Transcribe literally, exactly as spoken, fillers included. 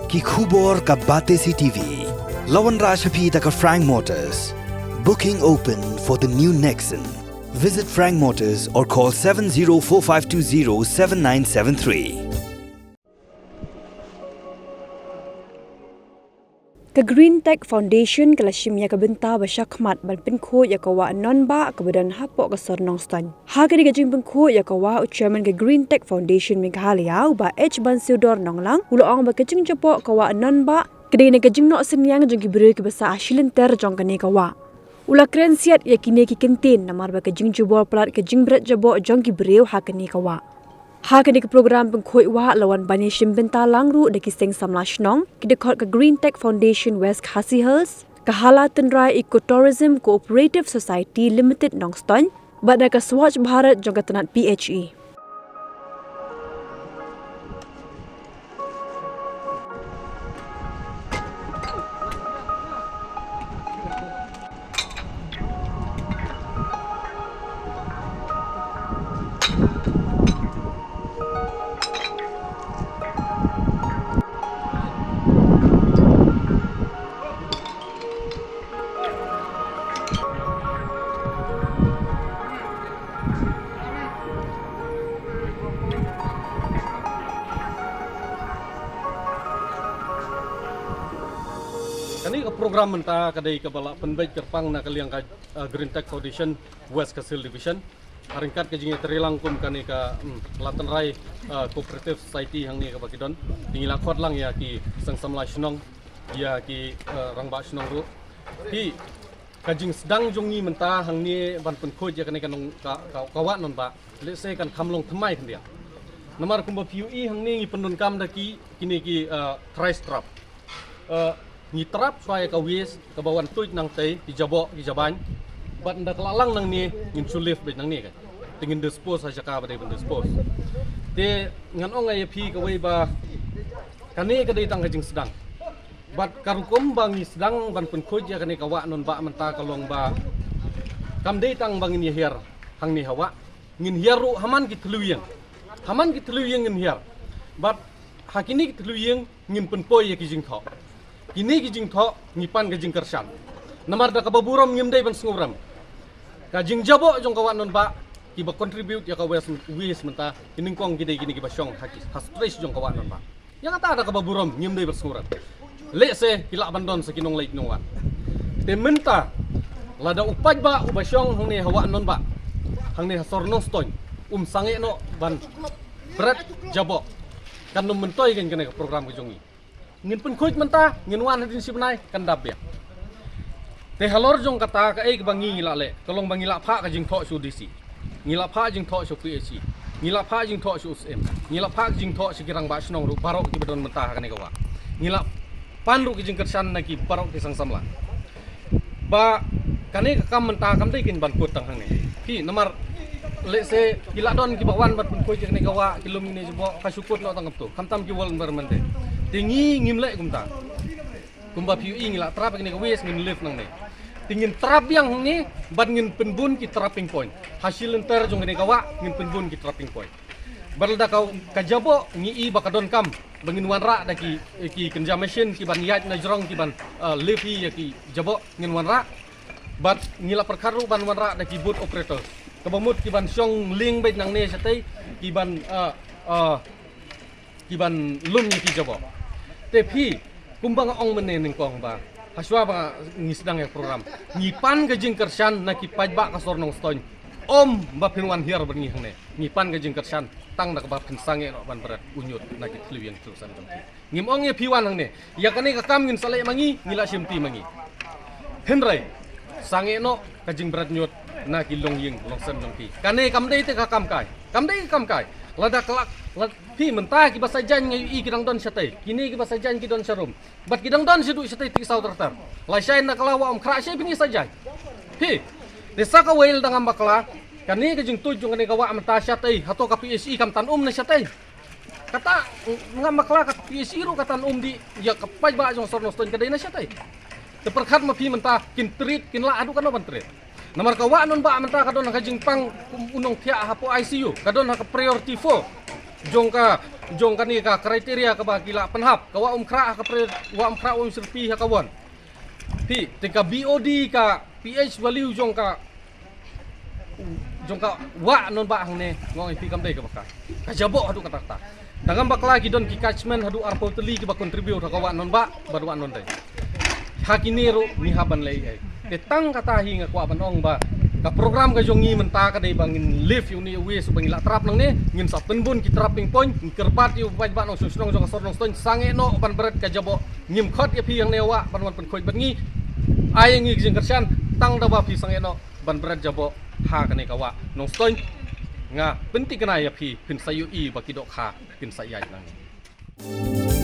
Ki khubor ka Batesi T V. La wanrah sha phi da ka Frank Motors. Booking open for the new Nexon. Visit Frank Motors or call seven zero four five two zero seven nine seven three. Ka Green Tech Foundation ka la shim ïa ka bynta ba shakhmat ban pynkhuid ïa ka wah Nonbah kaba don hapoh ka sor Nongstoiñ. Ha kane ka jingpynkhuid ïa ka wah, u Chairman ka Green Tech Foundation Meghalaya, u Bah H Bansiewdor Nonglang, u la ong ba ka jingjabok ka wah Nonbah ka dei na ka jingnoh synñiang jong ki briew kiba sah ha shilynter jong kane ka wah. U la kren siat ïa kine ki kyntien namar ba ka jingjubor palat ka jingbret jabok jong ki briew ha kane ka wah. Ha kane ka program pynkhuid wah la wan ban ïashim bynta lang ruh da ki seng samla shnong, ki dkhot ka Green Tech Foundation West Khasi Hills, ka Hala Tynrai Ecotourism Cooperative Society Limited Nongstoiñ, bad da ka Swachh Bharat jong ka tnat P H E. Kane ka program mynta ka dei kaba la pynbeit kyrpang na ka liang ka, uh, Green Tech Foundation West Khasi Hills Division. Ha ryngkat ka jingïatreilang kum kane ka, mm, Hala Tynrai, uh, Cooperative Society hangne kaba ki don. Te ngi la khot lang ïa ki seng samla shnong, ïa ki, uh, rangbah shnong ruh. Te ka jingsdang jong ngi mynta hangne ban pynkhuid ïa kane ka nong ka, ka, ka wah Nonbah. Lehse kan kham long thymmai khyndiat. Namar kumba phi ïohi hangne ngi pyndonkam da ki, kine ki, uh, trash trap. Uh, ngi trap shuwa ïa ka waste kaba wan tuid nangtei, ki jabok, ki jabain. Bad ynda ka la lang nangne ngin shu lift beit nangne kan. Te ngin dispose ha jaka ba dei ban dispose. Te ngan ong ïa phi kawei ba kane ka dei tang ka jingsdang. Bad ka rukom ba ngi sdang ban pynkhuid ïa kane ka wah Nonbah mynta ka long ba kam dei tang ba ngin ïahiar hangne ha wah. Ngin hiar ruh ha man ki thliew ïing. Ha man ki thliew ïing ngin hiar. Bad ha kine ki thliew ïing ngin pynpoi ïa ki jingthoh. Kine ki jingthoh ngi pan ka jingkyrshan. Namar da kaba burom ngim dei ban sngewrem. Ka jingjabok jong ka wah Nonbah kiba contribute ïa ka waste, waste mynta, ki nyngkong ki dei kine kiba shong ha ki, ha stretch jong ka wah Nonbah. Ïa kata da kaba burom ngim dei ban sngewrem. Lehse ki lah ban don sa ki nongleit nongwan. Te mynta lada u paidbah uba shong hangne ha wah Nonbah, hangne ha sor Nongstoiñ, um sangeh noh ban bret jabok, kan ym myntoi kein kane ka program ka jong ngi. Ngin pynkhuid mynta, ngin wan hadien shi bnai kan dap biang. Te halor jong kata kaei kaba ngi ngi la leh, ka long ba ngi la phah ka jingthoh sha u D C. Ngi la phah jingthoh sha u P H E. Ngi la phah jingthoh sha u S M. Ngi la phah jingthoh sha ki rangbah shnong ruh baroh kiba don mynta ha kane ka wah. Ngi la pan ruh ki jingkyrshan na ki baroh ki seng samla. Ba kane ka kam mynta kam dei kein ban kut tang hangne. Phi namar lehse ki la don kiba wan ban pynkhuid ïa kane ka wah, ki lum ïa kine jabok, ka shu kut noh tang kumto. Khamtam ki World Environment Day. Te ngi ngim leh kumta. Kumba phi ïohi ngi la trap ïa kane ka waste ngin lift nangne. Te ngin trap biang hangne bad ngin pynbun ki trapping point. Ha shilynter jong kane ka wah ngin pynbun ki trapping point. Bad lada ka, ka jabok ngi i ba ka donkam ba ngin wanrah da ki, ki kynja machine kiban ïaid na jrong kiban, uh, lift ïa ki jabok ngin wanrah. Bad ngi la pyrkhat ruh ban wanrah da ki boat operator. Kaba mut kiban shong lieng beit nangne shatei kiban, uh, uh, kiban lum ïa ki jabok. Te phi, kumba nga ong mynne nyngkong ba, hashwa ba ngi sdang ïa program, ngi pan ka jingkyrshan na ki paidbah ka sor Nongstoiñ. Ym ba phin wan hiar bad ngi hangne. Ngi pan ka jingkyrshan tang da kaba phin sangeh noh ban bret u ñiut na ki thliew ïing thliew sem jong ki. Ngim ong ïa phi wan hangne. Ïa kane ka kam ngin sa leh ma ngi, ngi la shimti ma ngi. Hynrei sangeh noh ka jingbret ñiut na ki longïing longsem jong phi. Kane kam dei te ka kam kai. Kam dei ka kam kai. Lada ka la, lada phi mynta kiba sa jaiñ nga ïohi ki dang don shatei. Kine kiba sa jaiñ ki don sharum. Bad ki dang don shaduh shatei, te ki saw ter ter. Lashai na ka la wah Umkhrah shai phi ngi sa jaiñ. Phi. Te sa kawei lada ngam bakla, kane ka jingtuid jong kane ka wah mynta shatei, hato ka P H E kam tan um na shatei. Kata, ngam bakla ka P H E ruh ka tan um dih ïa ka paidbah jong sor Nongstoiñ ka dei na shatei. Te pyrkhat ma phi mynta kin treat, kin lah haduh katno ban treat. Namar ka wah Nonbah mynta ka don ha ka jingpang kum u nongthiah hapoh I C U, ka don ha ka priority four jong ka, jong kane ka criteria kaba ki la pynhap, ka Wah Umkhrah ha ka pre-, Wah Umkhrah Wah Umsyrpi ha ka Won. Phi, te ka B O D, ka pH value jong ka, jong ka Wah Nongbah hangne, nga ong ïa phi kam dei kaba ka, ka jaboh haduh katta katta. Dang ngam bakla ki don ki catchment haduh arphew tylli kiba contribute ha ka Wah Nongbah bad Wah Nongdei. Ha kine ruh ngi hap ban leh ei. Te tang kata hi nga kwah ban ong ba ka program ka jong ngi mynta ka dei ba ngin lift ïa une uwei shuh ba ngi la trap nangne, ngin sa pynbun ki trapping point, ngin kyrpad ïa u paidbah nongshong shnong jong ka sor Nongstoiñ, sangeh noh ban bret ka jaboh. Ngim khot ïa phi hangne Wah ban wan pynkhuid bad ngi. Ai ngi ka jingkyrshan, tang da ba phi sangeh noh ban bret jaboh ha kane ka Wah Nongstoiñ. Nga pynthikna ïa phi, phin sa ïohi ba ki dohkha kin sa ïaid nangne.